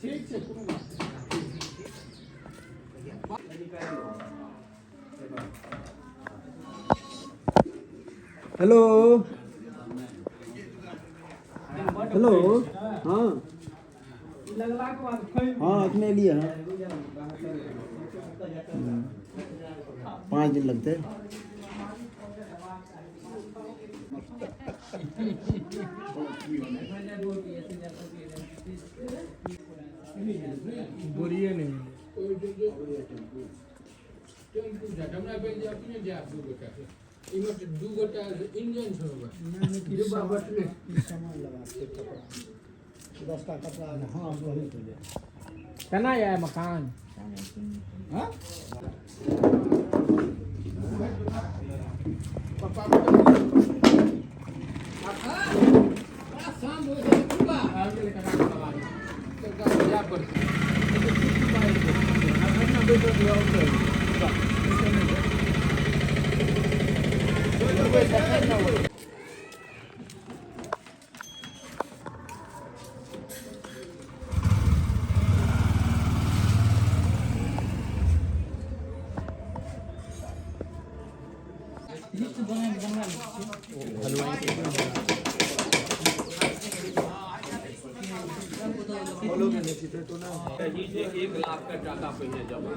ठीक छै, कोनो बात नहि। हेलो हेलो, हाँ। लगलाके बाद फेर हाँ, अखने एलियै हँ। 5 दिन लगतै। बोरिए नहि मिलै। टेम्पू जात हमरा भेल जे अपने जायब दू गोटा, इमहर तऽ दू गोटा इंजन छै ओहिमे। डिब्बा बचलै। सामान लेबाक छै, कपड़ा, 10टा कपड़ा। हाँ, वही तो जे केना यऽ मकान? हाँ? पप्पा बड़ा शांत होइ छै कुबा। आबि गेलै काका के सवारी। जाय पड़तै। 1 लाख का टाका पहिने जमा।